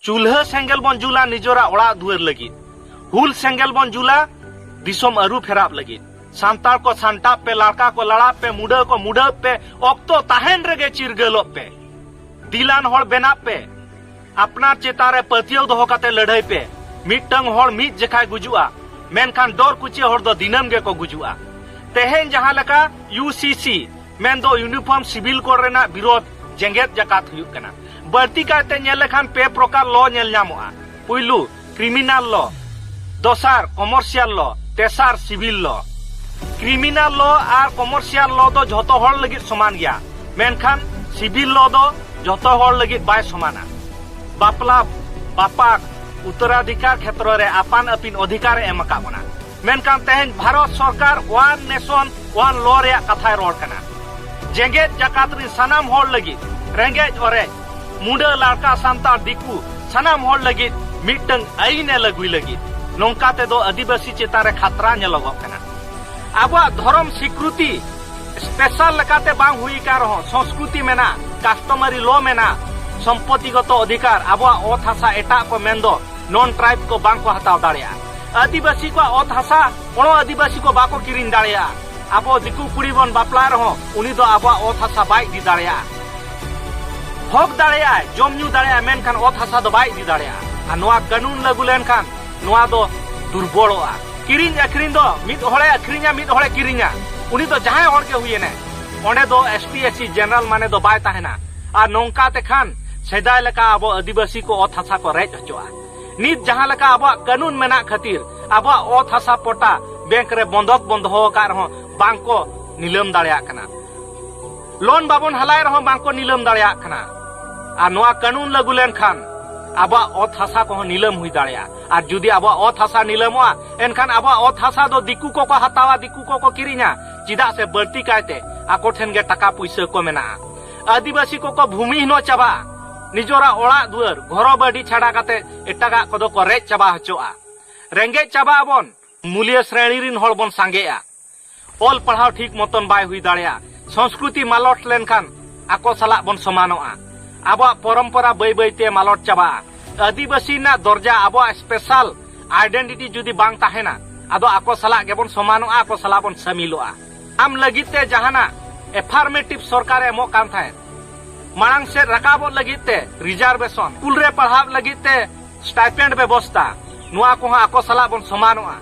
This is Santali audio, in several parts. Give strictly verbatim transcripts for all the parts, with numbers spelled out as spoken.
ᱪᱩᱞᱦᱟᱹ ᱥᱮᱸᱜᱮᱞ ᱵᱚᱱ ᱡᱩᱞᱟ ᱱᱤᱡᱚᱨᱟᱜ ᱚᱲᱟᱜ ᱫᱩᱣᱟᱹᱨ ᱞᱟᱹᱜᱤᱫ᱾ ᱦᱩᱞ ᱥᱮᱸᱜᱮᱞ ᱵᱚᱱ ᱡᱩᱞᱟ ᱫᱤᱥᱚᱢ ᱟᱹᱨᱩ ᱯᱷᱮᱨᱟᱣ ᱞᱟᱹᱜᱤᱫ᱾ ᱥᱟᱱᱛᱟᱲ ᱠᱚ ᱥᱟᱱᱴᱟᱜ ᱯᱮ, ᱞᱟᱲᱠᱟ ᱠᱚ ᱞᱟᱲᱟᱜ ᱯᱮ, ᱢᱩᱰᱟᱹ ᱠᱚ ᱢᱩᱰᱟᱹᱜ ᱯᱮ, ᱚᱠᱛᱚ ᱛᱟᱦᱮᱱ ᱨᱮᱜᱮ ᱪᱤᱨᱜᱟᱹᱞᱚᱜ ᱯᱮ᱾ ᱫᱤᱞᱟᱱ ᱦᱚᱲ ᱵᱮᱱᱟᱜ ᱯᱮ᱾ ᱟᱯᱱᱟᱨ ᱪᱮᱛᱟᱱ ᱨᱮ ᱯᱟᱹᱛᱭᱟᱹᱣ ᱫᱚᱦᱚ ᱠᱟᱛᱮ ᱞᱟᱹᱲᱦᱟᱹᱭ ᱯᱮ᱾ ᱢᱤᱫᱴᱟᱝ ᱦᱚᱲ ᱢᱤᱫ ᱡᱮᱠᱷᱟᱭ ᱜᱩᱡᱩᱜᱼᱟ, ᱢᱮᱱᱠᱷᱟᱱ ᱰᱚᱨ ᱠᱩᱪᱤ ᱦᱚᱲ ᱫᱚ ᱫᱤᱱᱟᱹᱢ ᱜᱮᱠᱚ ᱜᱩᱡᱩᱜᱼᱟ᱾ ᱛᱮᱦᱮᱧ ᱡᱟᱦᱟᱸ ᱞᱮᱠᱟ ᱭᱩ ᱥᱤ ᱥᱤ, ᱢᱮᱱᱫᱚ ᱤᱭᱩᱱᱤᱯᱷᱚᱨᱢ ᱥᱤᱵᱤᱞ ᱠᱳᱰ ᱨᱮᱱᱟᱜ ᱵᱤᱨᱳᱫᱷ ᱡᱮᱜᱮᱛ ᱡᱟᱠᱟᱛ ᱦᱩᱭᱩᱜ ᱠᱟᱱᱟ᱾ ᱵᱟᱹᱲᱛᱤ ᱠᱟᱭᱛᱮ ᱧᱮᱞ ᱞᱮᱠᱷᱟᱱ ᱯᱮ ᱯᱨᱚᱠᱟᱨ ᱞᱚ ᱧᱮᱞ ᱧᱟᱢᱚᱜᱼᱟ᱾ ᱯᱩᱭᱞᱩ, ᱠᱨᱤᱢᱤᱱᱟᱞ ᱞᱚ, ᱫᱚᱥᱟᱨ, ᱠᱚᱢᱟᱨᱥᱤᱭᱟᱞ ᱞᱚ, ᱛᱮᱥᱟᱨ, ᱥᱤᱵᱤᱞ ᱞᱚ᱾ ᱠᱨᱤᱢᱤᱱᱟᱞ ᱞᱚ ᱟᱨ ᱠᱚᱢᱟᱨᱥᱤᱭᱟᱞ ᱞᱚ ᱫᱚ ᱡᱷᱚᱛᱚ ᱦᱚᱲ ᱞᱟᱹᱜᱤᱫ ᱥᱚᱢᱟᱱ ᱜᱮᱭᱟ, ᱢᱮᱱᱠᱷᱟᱱ ᱥᱤᱵᱤᱞ ᱞᱚ ᱫᱚ ᱡᱷᱚᱛᱚ ᱦᱚᱲ ᱞᱟᱹᱜᱤᱫ ᱵᱟᱭ ᱥᱚᱢᱟᱱᱟ᱾ ᱵᱟᱯᱞᱟ, ᱵᱟᱯᱟᱠ, ᱩᱛᱛᱚᱨᱟᱫᱷᱤᱠᱟᱨ ᱠᱷᱮᱛᱨᱚ ᱨᱮ ᱟᱯᱟᱱ ᱟᱹᱯᱤᱱ ᱚᱫᱷᱤᱠᱟᱨ ᱮ ᱮᱢ ᱟᱠᱟᱫ ᱵᱚᱱᱟ, ᱢᱮᱱᱠᱷᱟᱱ ᱛᱮᱦᱮᱧ ᱵᱷᱟᱨᱚᱛ ᱥᱚᱨᱠᱟᱨ ᱚᱣᱟᱱ ᱱᱮᱥᱚᱱ ᱚᱣᱟᱱ ᱞᱚ ᱨᱮᱭᱟᱜ ᱠᱟᱛᱷᱟᱭ ᱨᱚᱲ ᱠᱟᱱᱟ᱾ ᱡᱮᱜᱮᱛ ᱡᱟᱠᱟᱛ ᱨᱤᱱ ᱥᱟᱱᱟᱢ ᱦᱚᱲ ᱞᱟᱹᱜᱤᱫ, ᱨᱮᱸᱜᱮᱡ ᱚᱨᱮᱡ, ᱢᱩᱰᱟᱹ, ᱞᱟᱲᱠᱟ, ᱥᱟᱱᱛᱟᱲ, ᱫᱤᱠᱩ, ᱥᱟᱱᱟᱢ ᱦᱚᱲ ᱞᱟᱹᱜᱤᱫ ᱢᱤᱫᱴᱟᱝ ᱟᱹᱭᱤᱱ ᱮ ᱞᱟᱹᱜᱩᱭ ᱞᱟᱹᱜᱤᱫ᱾ ᱱᱚᱝᱠᱟ ᱛᱮᱫᱚ ᱟᱹᱫᱤᱵᱟᱹᱥᱤ ᱪᱮᱛᱟᱱ ᱨᱮ ᱠᱷᱟᱛᱨᱟ ᱧᱮᱞᱚᱜᱚᱜ ᱠᱟᱱᱟ᱾ ᱟᱵᱚᱣᱟᱜ ᱫᱷᱚᱨᱚᱢ ᱥᱤᱠᱨᱩᱛᱤ ᱥᱯᱮᱥᱟᱞ ᱞᱮᱠᱟᱛᱮ ᱵᱟᱝ ᱦᱩᱭ ᱟᱠᱟᱱ ᱨᱮᱦᱚᱸ, ᱥᱚᱝᱥᱠᱨᱩᱛᱤ ᱢᱮᱱᱟᱜᱼᱟ, ᱠᱟᱥᱴᱚᱢᱟᱨᱤ ᱞᱚ ᱢᱮᱱᱟᱜᱼᱟ, ᱥᱚᱢᱯᱚᱛᱤᱜᱚᱛᱚ ᱚᱫᱷᱤᱠᱟᱨ, ᱟᱵᱚᱣᱟᱜ ᱚᱛ ᱦᱟᱥᱟ ᱮᱴᱟᱜ ᱠᱚ ᱢᱮᱱᱫᱚ ᱱᱚᱱ ᱴᱨᱟᱭᱤᱵᱽ ᱠᱚ ᱵᱟᱝ ᱠᱚ ᱦᱟᱛᱟᱣ ᱫᱟᱲᱮᱭᱟᱜᱼᱟ᱾ ᱟᱹᱫᱤᱵᱟᱹᱥᱤ ᱠᱚᱣᱟᱜ ᱚᱛ ᱦᱟᱥᱟ ᱚᱱᱚ ᱟᱹᱫᱤᱵᱟᱹᱥᱤ ᱠᱚ ᱵᱟᱠᱚ ᱠᱤᱨᱤᱧ ᱫᱟᱲᱮᱭᱟᱜᱼᱟ᱾ ᱟᱵᱚ ᱫᱤᱠᱩ ᱠᱩᱲᱤ ᱵᱚᱱ ᱵᱟᱯᱞᱟ ᱨᱮᱦᱚᱸ ᱩᱱᱤ ᱫᱚ ᱟᱵᱚᱣᱟᱜ ᱚᱛ ᱦᱟᱥᱟ ᱵᱟᱭ ᱤᱫᱤ ᱫᱟᱲᱮᱭᱟᱜᱼᱟ᱾ ᱦᱚᱠ ᱫᱟᱲᱮᱭᱟᱜᱼᱟᱭ, ᱡᱚᱢ ᱧᱩ ᱫᱟᱲᱮᱭᱟᱜᱼᱟᱭ, ᱢᱮᱱᱠᱷᱟᱱ ᱚᱛ ᱦᱟᱥᱟ ᱫᱚ ᱵᱟᱭ ᱤᱫᱤ ᱫᱟᱲᱮᱭᱟᱜᱼᱟ᱾ ᱟᱨ ᱱᱚᱣᱟ ᱠᱟᱹᱱᱩᱱ ᱞᱟᱹᱜᱩ ᱞᱮᱱᱠᱷᱟᱱ ᱱᱚᱣᱟ ᱫᱚ ᱫᱩᱨᱵᱚᱞᱚᱜᱼᱟ᱾ ᱠᱤᱨᱤᱧ ᱟᱹᱠᱷᱨᱤᱧ ᱫᱚ ᱢᱤᱫ ᱦᱚᱲᱮ ᱟᱹᱠᱷᱨᱤᱧᱟ, ᱢᱤᱫ ᱦᱚᱲᱮ ᱠᱤᱨᱤᱧᱟ, ᱩᱱᱤ ᱫᱚ ᱡᱟᱦᱟᱸᱭ ᱦᱚᱲ ᱜᱮ ᱦᱩᱭᱮᱱᱟᱭ, ᱚᱸᱰᱮ ᱫᱚ S T S C general ᱢᱟᱱᱮ ᱫᱚ ᱵᱟᱭ ᱛᱟᱦᱮᱱᱟ᱾ ᱟᱨ ᱱᱚᱝᱠᱟ ᱛᱮᱠᱷᱟᱱ ᱥᱮᱫᱟᱭ ᱞᱮᱠᱟ ᱟᱵᱚ ᱟᱹᱫᱤᱵᱟᱹᱥᱤ ᱠᱚ ᱚᱛ ᱦᱟᱥᱟ ᱠᱚ ᱨᱮᱡ ᱦᱚᱪᱚᱜᱼᱟ᱾ ᱱᱤᱛ ᱡᱟᱦᱟᱸ ᱞᱮᱠᱟ ᱟᱵᱚᱣᱟᱜ ᱠᱟᱹᱱᱩᱱ ᱢᱮᱱᱟᱜ ᱠᱷᱟᱹᱛᱤᱨ ᱟᱵᱚᱣᱟᱜ ᱚᱛ ᱦᱟᱥᱟ ᱯᱚᱴᱟ ᱵᱮᱝᱠ ᱨᱮ ᱵᱚᱱᱫᱷᱚᱠ ᱵᱚᱱ ᱫᱚᱦᱚ ᱟᱠᱟᱫ ᱨᱮᱦᱚᱸ ᱵᱟᱝ ᱠᱚ ᱱᱤᱞᱟᱹᱢ ᱫᱟᱲᱮᱭᱟᱜ ᱠᱟᱱᱟ᱾ ᱞᱳᱱ ᱵᱟᱵᱚᱱ ᱦᱟᱞᱟᱭ ᱨᱮᱦᱚᱸ ᱵᱟᱝ ᱠᱚ ᱱᱤᱞᱟᱹᱢ ᱫᱟᱲᱮᱭᱟᱜ ᱠᱟᱱᱟ᱾ ᱟᱨ ᱱᱚᱣᱟ ᱠᱟᱹᱱᱩᱱ ᱞᱟᱹᱜᱩ ᱞᱮᱱᱠᱷᱟᱱ ᱟᱵᱚᱣᱟᱜ ᱚᱛ ᱦᱟᱥᱟ ᱠᱚᱦᱚᱸ ᱱᱤᱞᱟᱹᱢ ᱦᱩᱭ ᱫᱟᱲᱮᱭᱟᱜᱼᱟ᱾ ᱟᱨ ᱡᱩᱫᱤ ᱟᱵᱚᱣᱟᱜ ᱚᱛ ᱦᱟᱥᱟ ᱱᱤᱞᱟᱹᱢᱚᱜᱼᱟ, ᱮᱱᱠᱷᱟᱱ ᱟᱵᱚᱣᱟᱜ ᱚᱛ ᱦᱟᱥᱟ ᱫᱚ ᱫᱤᱠᱩ ᱠᱚᱠᱚ ᱦᱟᱛᱟᱣᱟ, ᱫᱤᱠᱩ ᱠᱚᱠᱚ ᱠᱤᱨᱤᱧᱟ᱾ ᱪᱮᱫᱟᱜ ᱥᱮ ᱵᱟᱹᱲᱛᱤ ᱠᱟᱭᱛᱮ ᱟᱠᱚ ᱴᱷᱮᱱ ᱜᱮ ᱴᱟᱠᱟ ᱯᱩᱭᱥᱟᱹ ᱠᱚ ᱢᱮᱱᱟᱜᱼᱟ᱾ ᱟᱹᱫᱤᱵᱟᱹᱥᱤ ᱠᱚᱠᱚ ᱵᱷᱩᱢᱤᱦᱤᱱᱚ ᱪᱟᱵᱟᱜᱼᱟ᱾ ᱱᱤᱡᱚᱨᱟᱜ ᱚᱲᱟᱜ ᱫᱩᱣᱟᱹᱨ, ᱜᱷᱚᱨᱚ ᱵᱟᱹᱰᱤ ᱪᱷᱟᱰᱟ ᱠᱟᱛᱮ ᱮᱴᱟᱜᱟᱜ ᱠᱚᱫᱚ ᱠᱚ ᱨᱮᱡ ᱪᱟᱵᱟ ᱦᱚᱪᱚᱜᱼᱟ᱾ ᱨᱮᱸᱜᱮᱡ ᱪᱟᱵᱟᱜ ᱟᱵᱚᱱ᱾ ᱢᱩᱞᱤᱭᱟᱹ ᱥᱨᱮᱬᱤ ᱨᱤᱱ ᱦᱚᱲ ᱵᱚᱱ ᱥᱟᱸᱜᱮᱜᱼᱟ᱾ ᱚᱞ ᱯᱟᱲᱦᱟᱣ ᱴᱷᱤᱠ ᱢᱚᱛᱚᱱ ᱵᱟᱭ ᱦᱩᱭ ᱫᱟᱲᱮᱭᱟᱜᱼᱟ᱾ ᱥᱚᱝᱥᱠᱨᱩᱛᱤ ᱢᱟᱞᱚᱴ ᱞᱮᱱᱠᱷᱟᱱ ᱟᱠᱚ ᱥᱟᱞᱟᱜ ᱵᱚᱱ ᱥᱚᱢᱟᱱᱚᱜᱼᱟ᱾ ᱟᱵᱚᱣᱟᱜ ᱯᱚᱨᱚᱢᱯᱚᱨᱟ ᱵᱟᱹᱭ ᱵᱟᱹᱭ ᱛᱮ ᱢᱟᱞᱚᱴ ᱪᱟᱵᱟᱜᱼᱟ᱾ ᱟᱹᱫᱤᱵᱟᱹᱥᱤ ᱨᱮᱱᱟᱜ ᱫᱚᱨᱡᱟ, ᱟᱵᱚᱣᱟᱜ ᱥᱯᱮᱥᱟᱞ ᱟᱭᱰᱮᱱᱴᱤᱴᱤ ᱡᱩᱫᱤ ᱵᱟᱝ ᱛᱟᱦᱮᱱᱟ, ᱟᱫᱚ ᱟᱠᱚ ᱥᱟᱞᱟᱜ ᱜᱮᱵᱚᱱ ᱥᱚᱢᱟᱱᱚᱜᱼᱟ, ᱟᱠᱚ ᱥᱟᱞᱟᱜ ᱵᱚᱱ ᱥᱟᱹᱢᱤᱞᱚᱜᱼᱟ᱾ ᱟᱢ ᱞᱟᱹᱜᱤᱫ ᱛᱮ ᱡᱟᱦᱟᱱᱟᱜ ᱮᱯᱷᱟᱨᱢᱮᱴᱤᱵᱷ ᱥᱚᱨᱠᱟᱨᱮ ᱮᱢᱚᱜ ᱠᱟᱱ ᱛᱟᱦᱮᱸᱫ, ᱢᱟᱲᱟᱝ ᱥᱮᱫ ᱨᱟᱠᱟᱵᱚᱜ ᱞᱟᱹᱜᱤᱫ ᱛᱮ ᱨᱤᱡᱟᱨᱵᱷᱮᱥᱚᱱ, ᱥᱠᱩᱞ ᱨᱮ ᱯᱟᱲᱦᱟᱣ ᱞᱟᱹᱜᱤᱫ ᱛᱮ ᱥᱴᱟᱭᱯᱮᱱᱰ ᱵᱮᱵᱚᱥᱛᱟ, ᱱᱚᱣᱟ ᱠᱚᱦᱚᱸ ᱟᱠᱚ ᱥᱟᱞᱟᱜ ᱵᱚᱱ ᱥᱚᱢᱟᱱᱚᱜᱼᱟ᱾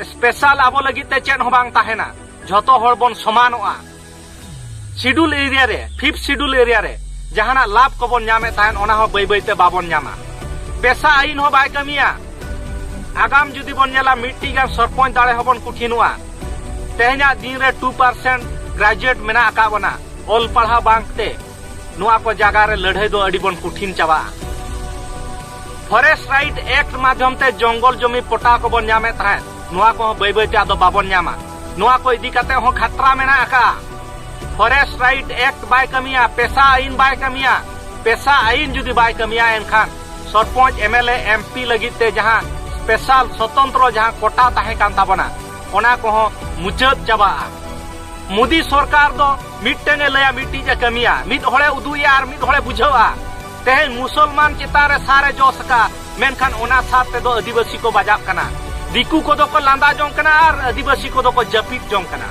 ᱥᱯᱮᱥᱟᱞ ᱟᱵᱚ ᱞᱟᱹᱜᱤᱫ ᱛᱮ ᱪᱮᱫ ᱦᱚᱸ ᱵᱟᱝ ᱛᱟᱦᱮᱱᱟ, ᱡᱷᱚᱛᱚ ᱦᱚᱲ ᱵᱚᱱ ᱥᱚᱢᱟᱱᱚᱜᱼᱟ᱾ ᱥᱤᱰᱩᱞ ᱮᱨᱤᱭᱟ ᱨᱮ, ᱯᱷᱤᱯᱛᱷ ᱥᱤᱰᱩᱞ ᱮᱨᱤᱭᱟ ᱨᱮ ᱡᱟᱦᱟᱱᱟᱜ ᱞᱟᱵᱷ ᱠᱚᱵᱚᱱ ᱧᱟᱢᱮᱫ ᱛᱟᱦᱮᱸᱫ, ᱚᱱᱟ ᱦᱚᱸ ᱵᱟᱹᱭ ᱵᱟᱹᱭ ᱛᱮ ᱵᱟᱵᱚᱱ ᱧᱟᱢᱟ᱾ ᱯᱮᱥᱟ ᱟᱹᱭᱤᱱ ᱦᱚᱸ ᱵᱟᱭ ᱠᱟᱹᱢᱤᱭᱟ᱾ ᱟᱜᱟᱢ ᱡᱩᱫᱤ ᱵᱚᱱ ᱧᱮᱞᱟ, ᱢᱤᱫᱴᱤᱡ ᱜᱟᱱ ᱥᱚᱨᱯᱚᱧᱪ ᱫᱟᱲᱮ ᱦᱚᱸᱵᱚᱱ ᱠᱩᱴᱷᱤᱱᱚᱜᱼᱟ᱾ ᱛᱮᱦᱮᱧᱟᱜ ᱫᱤᱱ ᱨᱮ ᱴᱩ ᱯᱟᱨᱥᱮᱱᱴ ᱜᱨᱮᱡᱩᱭᱮᱴ ᱢᱮᱱᱟᱜ ᱟᱠᱟᱫ ᱵᱚᱱᱟ, ᱚᱞ ᱯᱟᱲᱦᱟᱣ ᱵᱟᱝ ᱛᱮ ᱱᱚᱣᱟ ᱠᱚ ᱡᱟᱭᱜᱟ ᱨᱮ ᱞᱟᱹᱲᱦᱟᱹᱭ ᱫᱚ ᱟᱹᱰᱤ ᱵᱚᱱ ᱠᱩᱴᱷᱤᱱ ᱪᱟᱵᱟᱜᱼᱟ᱾ ᱯᱷᱚᱨᱮᱥᱴ ᱨᱟᱭᱤᱴ ᱮᱠᱴ ᱢᱟᱫᱽᱫᱷᱚᱢ ᱛᱮ ᱡᱚᱝᱜᱚᱞ ᱡᱚᱢᱤ ᱯᱚᱴᱟ ᱠᱚᱵᱚᱱ ᱧᱟᱢᱮᱫ ᱛᱟᱦᱮᱸᱫ, ᱱᱚᱣᱟ ᱠᱚᱦᱚᱸ ᱵᱟᱹᱭ ᱵᱟᱹᱭ ᱛᱮ ᱟᱫᱚ ᱵᱟᱵᱚᱱ ᱧᱟᱢᱟ᱾ ᱱᱚᱣᱟ ᱠᱚ ᱤᱫᱤ ᱠᱟᱛᱮ ᱦᱚᱸ ᱠᱷᱟᱛᱨᱟ ᱢᱮᱱᱟᱜ ᱟᱠᱟᱫᱼᱟ᱾ ᱯᱷᱚᱨᱮᱥᱴ ᱨᱟᱭᱤᱴ ᱮᱠᱴ ᱵᱟᱭ ᱠᱟᱹᱢᱤᱭᱟ, ᱯᱮᱥᱟ ᱟᱹᱭᱤᱱ ᱵᱟᱭ ᱠᱟᱹᱢᱤᱭᱟ᱾ ᱯᱮᱥᱟ ᱟᱹᱭᱤᱱ ᱡᱩᱫᱤ ᱵᱟᱭ ᱠᱟᱹᱢᱤᱭᱟ, ᱮᱱᱠᱷᱟᱱ sarpanch, M L A, M P ᱞᱟᱹᱜᱤᱫ ᱛᱮ ᱡᱟᱦᱟᱸ ᱥᱯᱮᱥᱟᱞ ᱥᱚᱛᱚᱱᱛᱨᱚ ᱡᱟᱦᱟᱸ ᱠᱳᱴᱟ ᱛᱟᱦᱮᱸ ᱠᱟᱱ ᱛᱟᱵᱚᱱᱟ, ᱚᱱᱟ ᱠᱚᱦᱚᱸ ᱢᱩᱪᱟᱹᱫ ᱪᱟᱵᱟᱜᱼᱟ᱾ ᱢᱳᱫᱤ ᱥᱚᱨᱠᱟᱨ ᱫᱚ ᱢᱤᱫᱴᱟᱝ ᱮ ᱞᱟᱹᱭᱟ, ᱢᱤᱫᱴᱤᱡ ᱮ ᱠᱟᱹᱢᱤᱭᱟ, ᱢᱤᱫ ᱦᱚᱲᱮ ᱩᱫᱩᱜ ᱮᱭᱟ ᱟᱨ ᱢᱤᱫ ᱦᱚᱲᱮ ᱵᱩᱡᱷᱟᱹᱣᱟ᱾ ᱛᱮᱦᱮᱧ ᱢᱩᱥᱚᱞᱢᱟᱱ ᱪᱮᱛᱟᱱ ᱨᱮ ᱥᱟᱨ ᱮ ᱡᱚᱥ ᱟᱠᱟᱫ, ᱢᱮᱱᱠᱷᱟᱱ ᱚᱱᱟ ᱥᱟᱨ ᱛᱮᱫᱚ ᱟᱹᱫᱤᱵᱟᱹᱥᱤ ᱠᱚ ᱵᱟᱡᱟᱜ ᱠᱟᱱᱟ᱾ ᱫᱤᱠᱩ ᱠᱚᱫᱚ ᱠᱚ ᱞᱟᱸᱫᱟ ᱡᱚᱝ ᱠᱟᱱᱟ ᱟᱨ ᱟᱹᱫᱤᱵᱟᱹᱥᱤ ᱠᱚᱫᱚ ᱠᱚ ᱡᱟᱹᱯᱤᱫ ᱡᱚᱝ ᱠᱟᱱᱟ᱾